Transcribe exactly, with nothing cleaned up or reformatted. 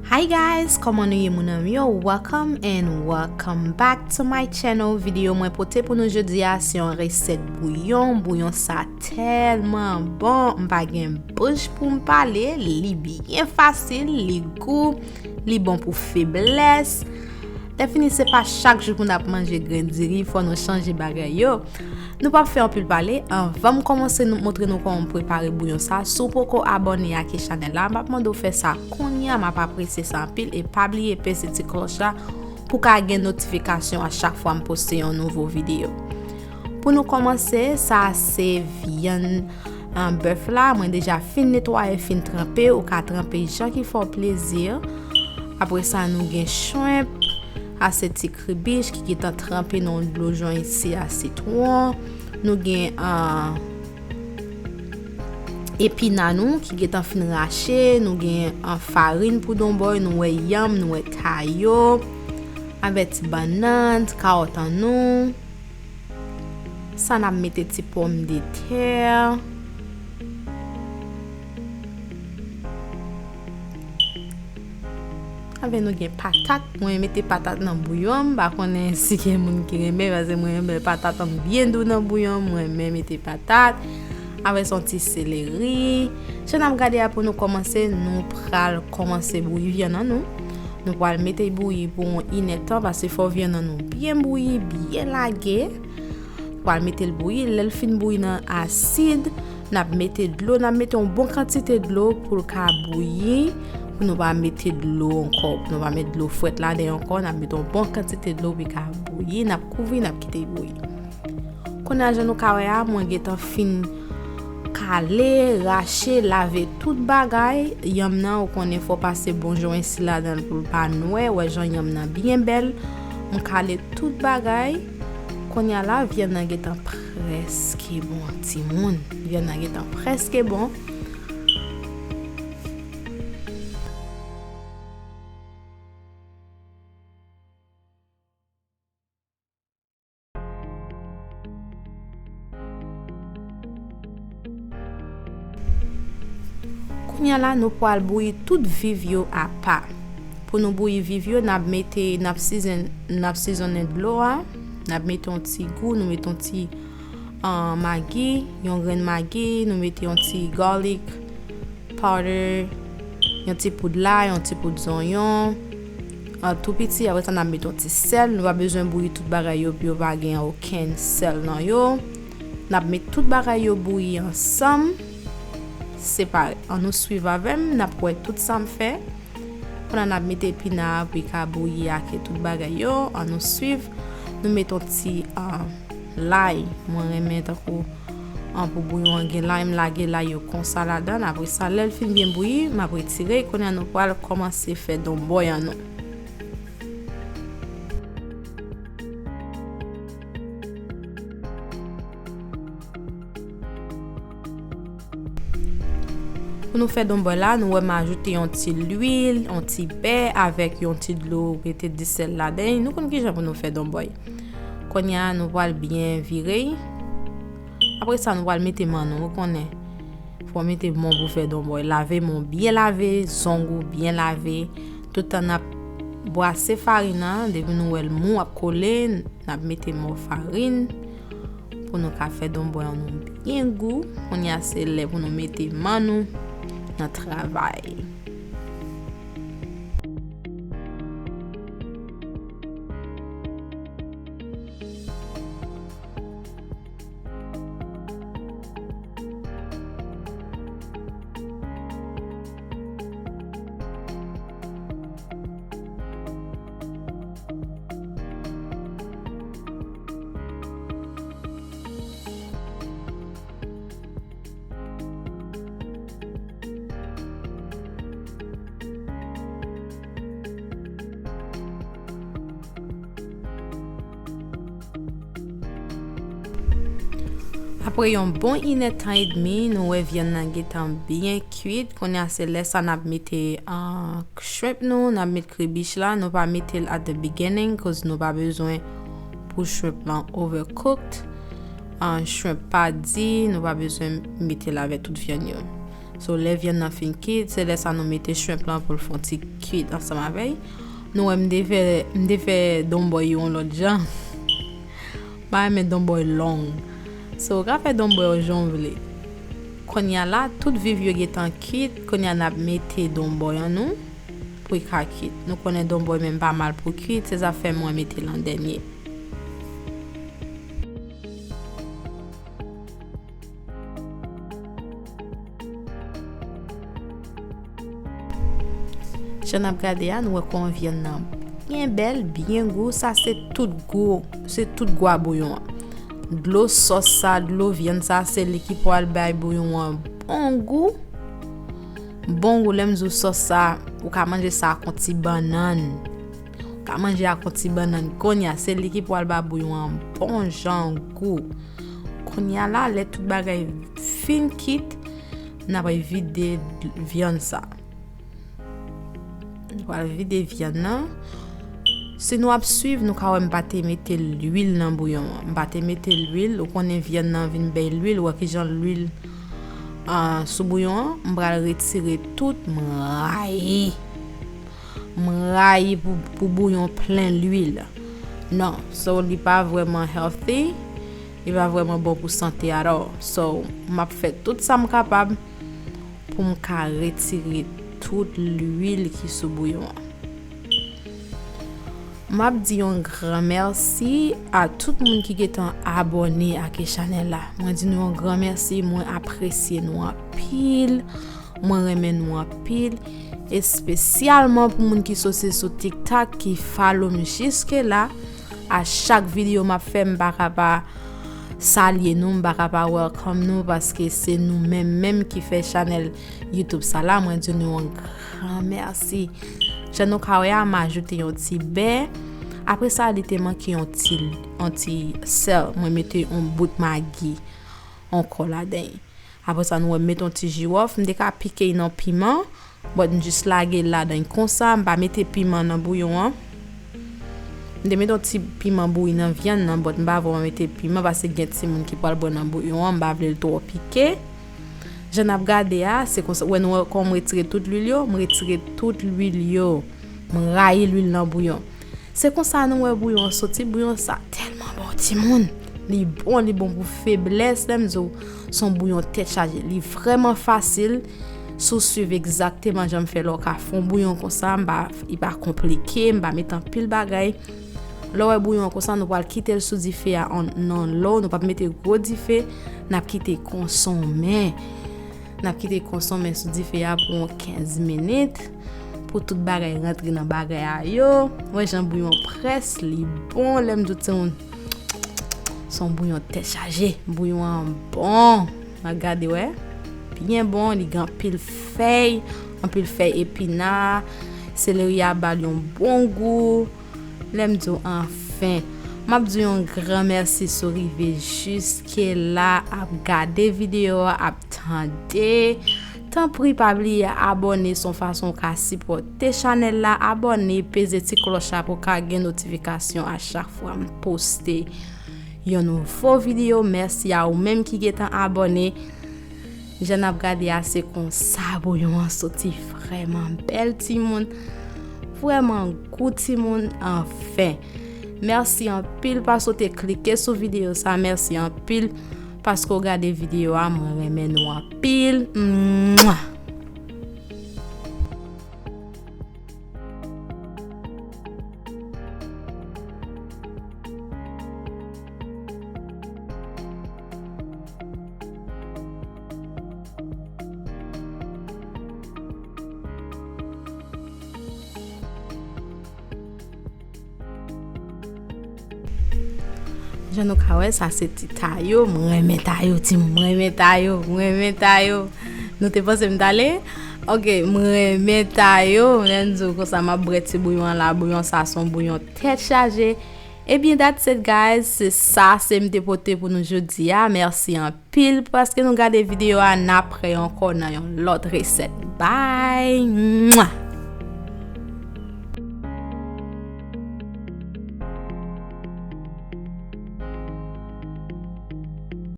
Hi guys, kòman nou ye moun an m yo? Welcome and welcome back to my channel. Videyo mwen pote pou nou jodi a se yon resèt bouyon. Bouyon sa tèlman bon, m pa gen bouch pou m pale. Li byen fasil, li gou, li bon pou feblès. Defini se pa chak jou pou n ap manje grenn diri, fò nou chanje bagay yo. Nou p ap fè anpil pale, anvan m kòmanse nou montre nou kòman m prepare bouyon sa, si w poko abòne ak chanèl la, m ap mande w fè sa kounye a, m ap apresye sa anpil, e pa bliye peze ti klòch la pou w ka gen notifikasyon a chak fwa m poste yon nouvo videyo. Pou nou kòmanse, sa se vyann an bèf la, mwen deja fin netwaye, fin tranpe, ou ka tranpe jan ki fè w plezi. Apre sa, nou gen shrimp, a se ti kribich ki gentan tranpe nan yon dlo jan isi a sitwon. Nou gen, ah, epina nou ki gentan fin rache. Nou gen, ah, farin pou donbòy. Nou wè yanm, nou wè kayo. Avè ti bannann, ti kawòt an nou. Sa n ap mete ti pòmdetè. Avè nou gen patat. Mwen mete patat nan bouyon. M pa konnen si gen moun ki renmen, paske mwen renmen patat an byen dou nan bouyon. Mwen renmen mete patat. Avè yon ti seleri. Jan n ap gade a pou nou kòmanse, nou pral kòmanse bouyi vyann an nou. Nou pral mete l bouyi pou yon inèdtan, paske fò vyann an nou byen bouyi, byen lage. Pral mete l bouyi. Lè l fin bouyi nan asid, n ap mete dlo, n ap mete yon bon kantite dlo pou l ka bouyi, pou nou pa mete dlo ankò, pou nou pa mete dlo frèt ladan ankò, n ap mete yon bon kantite dlo pou l ka bouyi, n ap kouvri, n ap kite l bouyi. Kounye a, jan nou ka wè a, mwen gentan fin kale, rache, lave tout bagay. Yanm nan, ou konnen fò pase bon jan isi ladan l pou l pa nwè. Wè jan yanm nan byen bèl. M kale tout bagay. Kounye a la, vyann nan gentan prèske bon, timoun. Vyann nan gentan prèske bon. Kounye a la, nou pral bouyi tout viv yo apa. Pou nou bouyi viv yo, n ap mete, n ap sizen-, n ap sizonnen dlo a. N ap mete yon ti gou, nou mete yon ti, ah, magi, yon grenn magi, nou mete yon ti garlic powder, yon ti poud lay, yon ti poud zonyon, an tou piti. Apre sa, n ap mete yon ti sèl. Nou pa bezwen bouyi tout bagay yo pou yo pa gen okenn sèl nan yo. N ap met tout bagay yo bouyi ansanm, separe. Ann nou swiv avè m, n ap wè tout sa m fè. Kounye a n ap mete epina a pou l ka bouyi ak tout bagay yo. Ann nou swiv. Nou met yon ti, ah, lay. Mwen renmen tankou, ah, pou bouyon an gen lay, m lage lay yo konsa ladan l. Apre sa, lè l fin byen bouyi, m ap retire. Kounye a nou pral kòmanse fè donbòy an nou. Pou nou fè donbòy la, nou wè m ajoute yon ti lwil, yon ti bè avèk yon ti dlo, mete disèl ladan l. Nou konn kijan pou nou fè donbòy. Kounye a, nou pral byen vire. Apre sa, nou pral mete man nou, ou konnen. Fò w mete man w pou fè donbòy. Lave man w byen lave, zong ou byen lave. Toutan n ap bwase farin nan, depi nou wè l mou ap kole, n ap mete mò farin pou nou ka fè donbòy an nou byen gou. Kounye a se lè pou nou mete man nou nan travay. Apre yon bon inèdtan edmi, nou wè vyann nan gentan byen kuit. Kounye a se lè sa n ap mete, ah, shrimp nou, n ap met kribich la. Nou pa mete l at the beginning, cause nou pa bezwen pou shrimp lan overcooked. Ah, shrimp pa di, nou pa bezwen mete l avè tout vyann yo. So, lè vyann nan fin kit, se lè sa nou mete shrimp lan pou l fè yon ti kit ansanm avè l. Nou wè m te fè, m te fè donbòy yo yon lòt jan. M pa renmen donbòy long. So, ou ka fè donbòy ou jan w vle. Kounye a la, tout viv yo gentan kit. Kounye a n ap mete donbòy an nou pou l ka kit. Nou konnen donbòy menm pa mal pou kit, se sa fè mwen mete l an dènye. Jan n ap gade a, nou wè kòman vyann nan byen bèl, byen gou. Sa se tout gou, se tout gou a bouyon an. Dlo sòs sa, dlo vyann sa, se li ki pral bay bouyon an bon gou. Bon gou, lè m di w sòs sa, ou ka manje sa ak yon ti bannann. Ou ka manje ak yon ti bannann. Kounye a, se li ki pral ba bouyon an bon jan gou. Kounye a la, lè tout bagay fin kit, n ap vide vyann sa. Nou pral vide vyann nan. Si nou ap swiv, nou ka wè m pa te mete lwil nan bouyon an. M pa te mete lwil. Ou konnen vyann nan vin bay lwil. Ou wè kijan lwil, ah, sou bouyon an. M pral retire tout. M rayi. M rayi pou, pou bouyon plen lwil. Non, so li pa vrèman healthy. Li pa vrèman bon pou sante at all. So, m ap fè tout sa m kapab pou m ka retire tout lwil ki sou bouyon an. M ap di yon gran mèsi a tout moun ki gentan abòne ak chanèl la. Mwen di nou yon gran mèsi, mwen apresye nou anpil, mwen renmen nou anpil, espesyalman pou moun ki soti sou TikTok ki follow m jiske la. A chak videyo m ap fè, m pa ka pa salye nou, m pa ka pa welcome nou, paske se nou menm menm ki fè chanèl YouTube sa la. Mwen di nou yon gran mèsi. Jan nou ka wè a, m ajoute yon ti bè. Apre sa, li te manke yon ti, yon ti sèl. Mwen mete yon bout magi ankò ladan l. Apre sa, nou wè m mete yon ti jiwòf. M te ka pike l nan piman, but m jis lage l ladan l konsa. M pa mete piman nan bouyon an. M te mete yon ti piman bouyi nan vyann nan, but m pa vrèman mete piman paske gen timoun ki pral bwè nan bouyon an. M pa vle l twò pike. Jan n ap gade a, se konsa. Wè, nou wè kòman m retire tout lwil yo? M retire tout lwil yo. M rayi lwil nan bouyon. Se konsa nou wè bouyon an soti. Bouyon sa tèlman bon, timoun. Li bon, li bon pou feblès. Lè m di w, se yon bouyon tèt chaje. Li vrèman fasil. Si w swiv egzakteman jan m fè, lè w ka fè yon bouyon konsa, m pa, li pa konplike, m pa mete anpil bagay. Lè w wè bouyon an konsa, nou pral kite l sou dife a nan lo, nou p ap mete gwo dife, n ap kite l konsonmen. N ap kite l konsonmen sou dife a pou yon kenz minit, pou tout bagay rantre nan bagay a yo. Wè jan bouyon près, li bon, lè m di w timoun, se yon bouyon tèt chaje, bouyon an bon. N ap gade, wè, byen bon, li gen anpil fèy, anpil fèy epina, seleri a ba l yon bon gou. Lè m di w anfen, m ap di w yon gran mèsi si w rive jiske la, ap gade videyo a, ap tande. Tanpri, pa bliye abòne, se yon fason w ka sipòte chanèl la. Abòne, peze ti klòch la pou w ka gen notifikasyon a chak fwa m poste yon nouvo videyo. Mèsi a ou menm ki gentan abòne. Jan n ap gade a, se konsa bouyon an soti, vrèman bèl, timoun. Vrèman gou, timoun, anfen. Mèsi anpil paske w te klike sou videyo sa. Mèsi anpil paske w gade videyo a. Mwen renmen nou anpil. Mwah! Jan nou ka wè, sa se ti tayo. Mwen renmen tayo, timoun. Mwen renmen tayo. Mwen renmen tayo. Nou te panse m t ale? Ok, mwen renmen tayo. Lè n di w konsa, m ap bwè ti bouyon an la. Bouyon sa se yon bouyon tèt chaje. Ebyen, that's it, guys. Se sa, se m te pote pou nou jodi a. Mèsi anpil paske nou gade videyo a. N ap wè ankò nan yon lòt resèt. Bye! Mwah!